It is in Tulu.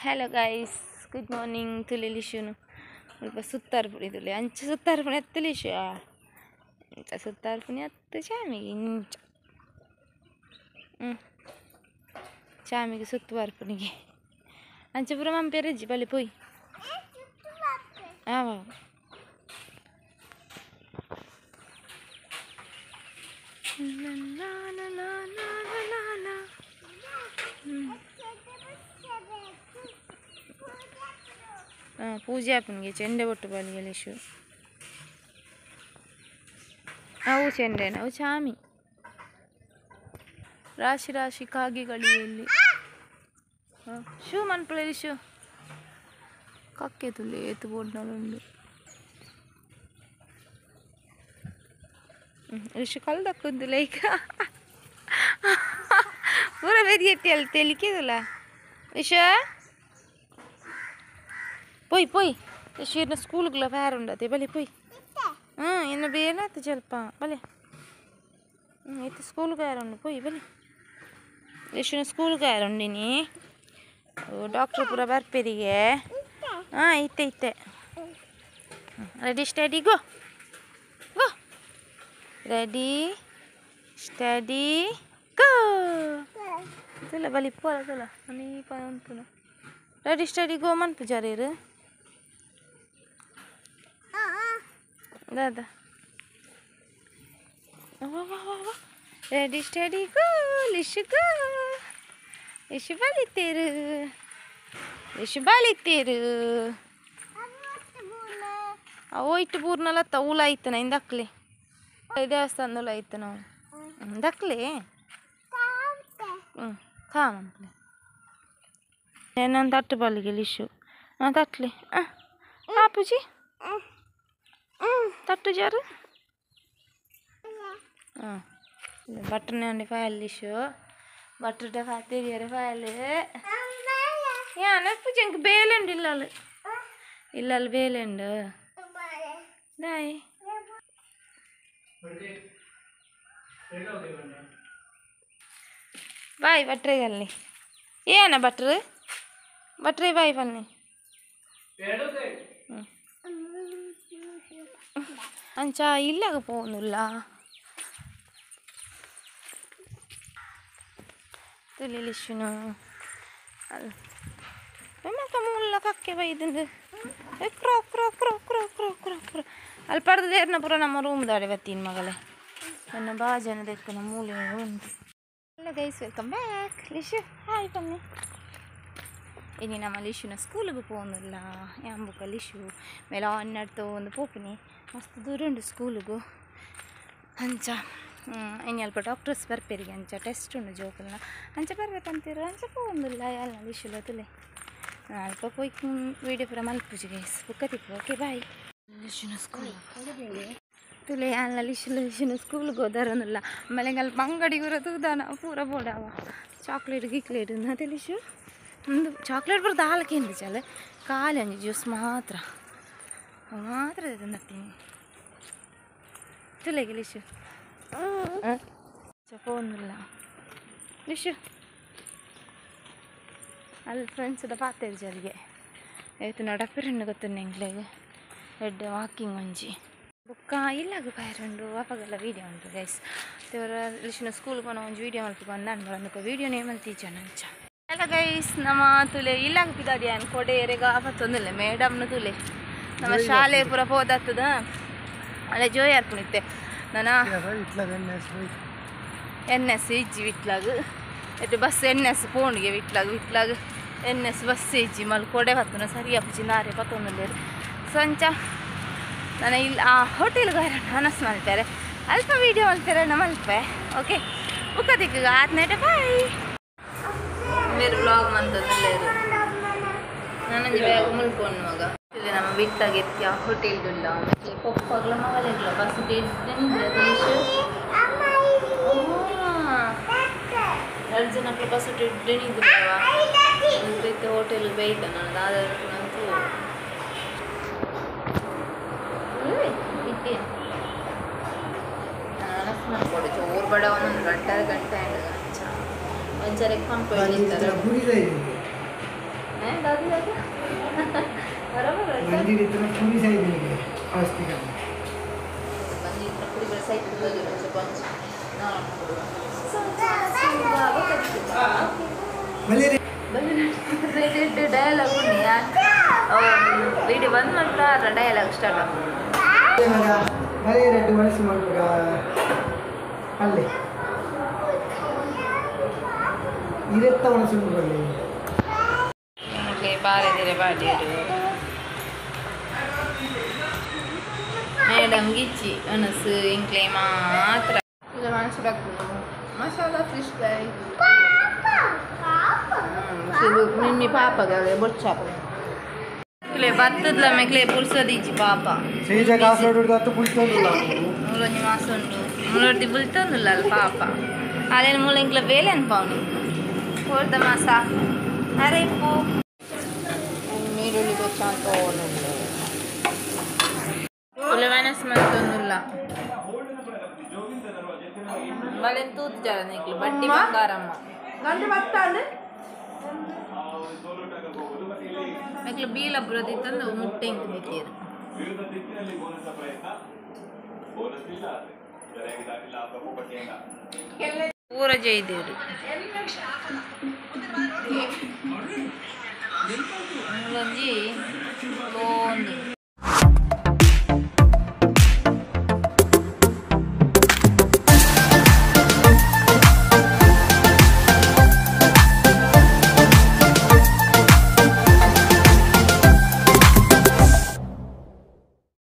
Hello guys, good morning. ತುಲಿಲಿಶುನು ಸ್ವಲ್ಪ ಸುತ್ತಾರ್ಪುಡಿ ತುಲಿ ಅಂಚ ಸುತ್ತಾರ್ಪುಣಿ ಅತ್ತಲಿಶು ಇಂಚ ಸುತ್ತಾರ್ಪುಣಿ ಅತ್ತು ಚಾಮಿಗೆ ಇಂಚ ಚಾಮಿಗೆ ಸುತ್ತು ಬರ್ಪುನಿಗೆ ಅಂಚ ಪೂರ ಮಂಪೆರಜ್ಜಿ ಬಲಿ ಪೋಯ್ ಆವ ಲಾ ಲಾ ಲಾ ಲಾ ಲಾ ಲಾ. ಪೂಜೆ ಆಪುನಿಗೆ ಚೆಂಡೆ ಬೊಟ್ಟು ಬಲಿಗೆ ಲಿಶು ಅವು ಚೆಂಡೆನ ಅವು ಚಾಮಿ ರಾಶಿ ರಾಶಿ ಕಾಗಿಗಳಿವೆ ಇಲ್ಲಿ. ಶೂ ಮನ್ಪುಳೆ ಲಿಶು ಕಕ್ಕೆ ತುಲೆ ಏತು ಬೋಡ್ನಲುಂಡು ಲಿಶು ಕಲ್ದಕ್ಕೊಂದು ಲೈಕ್ ಪೂರ ಬೆದಿಯತ್ತಿ ಅಲ್ಲಿ ತೆಲಿಕೆದಲ್ಲ ಲಿಶು ಪೋಯ್ ಪೋಯ್ ಲಿಶು ಸ್ಕೂಲ್ಗಳ ಬೇರೆ ಉಂಡತೆ ಬಲೆ ಪೋಯ್. ಹ್ಞೂ ಇನ್ನು ಬೇಲಾತು ಸ್ವಲ್ಪ ಬಲೆ. ಹ್ಞೂ ಇತ್ತು ಸ್ಕೂಲ್ಗೆ ಉಂಡು ಪೋಯ್ ಬಲೆ. ಲಿಶುನ ಸ್ಕೂಲ್ಗೆ ಉಂಡಿನಿ ಡಾಕ್ಟ್ರ್ ಪೂರ ಬರ್ಪೆರಿಗೆ. ಹಾಂ ಇತ್ತೆ ಇತ್ತೆ. Ready steady go go. Ready steady go. ತುಲ ಬಲಿ ಪೋಲ ತುಲ ಅನೀಪ ಉಂಟು. ರೆಡಿ ಸ್ಟಡಿ ಗೋ ಮನ್ಪುಜಾರೇರು दादा. वा वा वा वा. Ready steady go Lishu go. Lishu ಬಲಿತೇರು ಲಿಶು ಬಲಿತೇರು. ಅವು ಇಟ್ಟು ಬೂರ್ನಲ್ಲ ಉಲ ಐತನ ಇಂದಕ್ಲೆ ದೇವಸ್ಥಾನದ ಉಲ ಐತ ನಾವು ದಕ್ಲೆ. ಹ್ಞೂ ಖಾ ಮಂಪ್ಲೆ ನಾನು ತಟ್ಟು ಬಲ್ಲಿಗೆ ಲಿಶು. ಹಾಂ ತಟ್ಲೆ. ಹಾಂ ಆಪುಜಿ ತಟ್ಟು ಜಾರು. ಹಾಂ ಬಟ್ರನೇ ಉಂಡೆ ಫೈಲ್ ಲಿಶು ಬಟ್ರಟ ಫಾತಿರಿಯರೆ ಫೈಲ್ ಯಾನ ಪೂಜೆಂಕ್ ಬೇಲೆಂಡು ಇಲ್ಲಲ್ಲ ಇಲ್ಲಲ್ಲ ಬೇಲೆಂಡು ದಾಯ್. ಬಾಯ್ ಬಟ್ರೆಗಲ್ಲಿ ಏನ ಬಟ್ರು ಬಟ್ರೆ ಬಾಯ್ ಬನ್ನಿ. ಅಂಚ ಇಲ್ಲಾಗ ಪೋನುಲ್ಲ ತುಲಿಲಿಶುನು ಮತ್ತೆ ಮುಲ್ಲ ಕಕ್ಕೆ ಬೈದಂದು ಕ್ರೋ ಕ್ರೋ ಕ್ರೋ ಕ್ರೋ ಕ್ರೋ ಕ್ರೋ ಕ್ರೋ ಅಲ್ಲಿ ಪಡೆದ ಪೂರ ನಮ್ಮ ರೂಮ್ ದಾಡೆ ಬತ್ತೀನಿ ಮಗಳೇ ನನ್ನ ಭಾಳ ಜನ ದೆಕ್ಕನ ಮೂಲೆ ಉಂಟು. Hello guys, welcome back. Lishu hi ಬನ್ನಿ. ಇನ್ನು ನಮ್ಮ ಲಿಶುನ ಸ್ಕೂಲಿಗೆ ಪೋನುಲ್ಲ ಯಾಂಬುಕ ಲಿಶು ಮೇಲೆ ಅನ್ನಡ್ತು ಒಂದು ಪೋಪಿನಿ ಮಸ್ತ್ ದೂರ ಉಂಟು ಸ್ಕೂಲಿಗೂ. ಅಂಚ ಇನ್ನು ಅಲ್ಪ ಡಾಕ್ಟರ್ಸ್ ಬರ್ಪೇರಿಗೆ ಅಂಚ ಟೆಸ್ಟ್ ಉಂಟು ಜೋಕಲ್ನ ಅಂಚ ಬರ್ಬೇಕಂತೀರ ಅಂಚ ಪೋಂದಿಲ್ಲ ಎಲ್ಲ ಲಿಶುಲ ತುಲೆ ಅಲ್ಪ ಪೋಯ್ ವೀಡಿಯೋ ಪೂರ ಮಲ್ಪುಜಿ ಗೈಸ್ ಬುಕ್ಕ ತಿಕ್ಕು. Okay bye. ಲಿಶುನ ಸ್ಕೂಲ್ ತುಲೆ ಅಲ್ಲ ಲಿಶುಲ ಲಿಶುನ ಸ್ಕೂಲ್ಗೆ ಹೋದಾರನಿಲ್ಲ. ಆಮೇಲೆ ಅಲ್ಪ ಅಂಗಡಿಗೆ ತೂದಾನ ಪೂರ ಬೋಡಾವ ಚಾಕ್ಲೇಟ್ ಗಿಕ್ಲೇಟ್ ಅದೇ ಲಿಶು ಒಂದು ಚಾಕ್ಲೇಟ್ ಬರೋದು ಹಾಲಕ್ಕೆ ಚಾಲ ಖಾಲಿ ಅಂಜಿ ಜ್ಯೂಸ್ ಮಾತ್ರ ಮಾತ್ರ ನತ್ತೀನಿ ತುಲೆಗೆ ಲಿಶು ಫೋನಿಲ್ಲ ಲಿಶು ಅಲ್ಲಿ ಫ್ರೆಂಡ್ಸ್ ಪಾತೇರು ಜಲ್ಗೆ ಏತು ನಡಪೆರನ್ನು ಗೊತ್ತುಂಡು ಎಂಕ್ಲೆಗ್ ಎಡ್ಡೆ ವಾಕಿಂಗ್ ಒಂಜಿ ಬೊಕ್ಕ ಇಲ್ಲಾಗ ಪಾಯರುಂಡು ಅಪಗಲ ವೀಡಿಯೋ ಉಂಟು ಗೈಸ್. ದೇವರ ಲಿಶುನ ಸ್ಕೂಲ್ ಪೋನ ಒಂಜಿ ವೀಡಿಯೋ ಮಲ್ಪ ಬಂದ ಅನ್ಕ ವೀಡಿಯೋ ನೇಮಲ್ ಟೀಚರ್ ಅಂಚ. ಹಲೋ ಗೈಸ್, ನಮ್ಮ ತುಲೆ ಇಲ್ಲಾಗ ಪಿದಾಡಿ ಅನ್ ಕೊಡೆ ಎರೆಗ ಆಪತ್ತೊಂದಿಲ್ಲ ಮೇಡಮ್ನ ತುಲೆ ನಮ್ಮ ಶಾಲೆ ಪೂರ ಪೋದಾತದ ಅಲ್ಲೇ ಜೋಯ್ ಅರ್ಪುಣಿತ್ತೆ ನನ್ನ ಎನ್ ಎಸ್ ಇಜ್ಜಿ ವಿಟ್ಲಾಗ ಎಟ್ಟು ಬಸ್ ಎನ್ ಎಸ್ ಪೋಣಿಗೆ ವಿಟ್ಲಾಗ ವಿಟ್ಲಾಗ ಎನ್ ಎಸ್ ಬಸ್ ಇಜ್ಜಿ ಮಲ್ ಕೊಡೆ ಬತ್ತನ ಸರಿ ಅಪ್ಪುಜಿ ನಾರೆ ಪತ್ತೊಂದಿಲ್ಲ ಸಂಚ ನಾನು ಇಲ್ಲಿ ಆ ಹೋಟೆಲ್ಗೆ ಅನಸ್ ಮಲ್ತಾರೆ ಅಲ್ಪ ವೀಡಿಯೋ ಮಲ್ತಾರೆ ನಮ್ಮ ಅಲ್ಪ. ಓಕೆ ಬುಕ್ಕ ದಿಕ್ಕ ಆತ್ನೇಟೆ ಬಾಯ್. ಮೇರೆ ವ್ಲಾಗ್ ಮಂತಂದಿಲ್ಲೇರು ನಾನೊಂಜಿ ಬ್ಯಾಗ್ ಮುಲ್ಕೊಂಡು ಮಗ ಇಲ್ಲಿ ನಮ್ಮ ವಿಟ್ಲಾಗ ಎತ್ತಿ ಆ ಹೋಟೆಲ್ದುಲ್ಲ ಆಮೇಲೆ ಪೊಪ್ಪಗ್ಲ ಮಗಲೆಗ್ಲ ಬಸ್ ಎರಡು ಜನಕ್ಲ ಬಸ್ ಇಡ್ಡೆನಿದ್ರವ ಇತ್ತೆ ಹೋಟೆಲ್ ಬೇಯ್ತ ನಾನು ದಾದ ಇತ್ತೇನು ಅನಸ್ ಮಾಡ್ಕೊಡು ಚೋರು ಬಡ ಒಂದೊಂದು ಗಂಟೆ ಗಂಟೆ ಅಂಚ ಒಂಚರೆ ಕೊಂಡ್ಕೊಂಡಿರ್ತಾರೆ. दादी दादी बराबर मंदिर इतना पूरी साइड में गए मस्ती करने मंदिर इतना पूरी बड़ा साइड में गए बच्चे पंच ना भले भले डायलॉग नहीं यार वीडियो बंद ಮಾಡ್ತಾ ಡೈಲಾಗ್ ಸ್ಟಾರ್ಟ್ ಬರೀ ರೆಡ್ ಮನಸ್ಸು ಮಾಡ್ಬೇಕ ಅಲ್ಲಿ ಇರತ್ತ ಮನಸ್ಸು ಮಾಡ್ಕೊಳ್ಳಿ ನಿಮಗೆ ಬಾರದಿರೆ ಬಾಡಿರು ಮೇಡಮ್ ಗಿಚ್ಚಿ ಅನಸು ಇಂಕ್ಲೆ ಮಾತ್ರ ಇಲ್ಲ ಮನಸ್ಸು ಮಸಾಲ ಫಿಶ್ ಫ್ರೈ ನಿನ್ನೆ ಪಾಪಗೆ ಬೊಚ್ಚಾಪ ಬತ್ತದ್ಲ ಮೆಕ್ಲೆ ಪುರ್ಸೋದಿಜ್ಜಿ ಪಾಪ ಶ್ರೀಜ ಕಾಸರಗೋಡು ಹತ್ತು ಪುಲ್ತೊಂದುಲ್ಲ ಮೂಲೊಂಜಿ ಮಾಸ ಉಂಟು ಮೂಲೊರ್ದಿ ಬುಲ್ತೊಂದುಲ್ಲ ಅಲ್ಲ ಪಾಪ ಅಲ್ಲೇನು ಮೂಲ ಇಂಕ್ಲ ಬೇಲೆ ಅನ್ಪಾವ್ನಿ ಕೋರ್ದ ಮಾಸ ಅರೆ ಇಪ್ಪು ನೀರುಳ್ಳಿ ಬೊಚ್ಚ ಅಂತ ಮೆಣಸು ಮತ್ತೊಂದುಲ್ಲ ಬಲೆನ್ ತೂತು ಜರ ನಿಕ್ಲು ಬಡ್ಡಿ ಬಂಗಾರಮ್ಮ ಗಂಟೆ ಬತ್ತಾಂಡು ಮೆಕ್ಲು ಬೀಲ ಬುರದಿತ್ತಂದು ಮುಟ್ಟೆ ಇಂಕ್ ದಿಕ್ಕೇರು ಪೂರ ಜೈದೇರು ಮೂಲೊಂಜಿ ಲೋಂದು.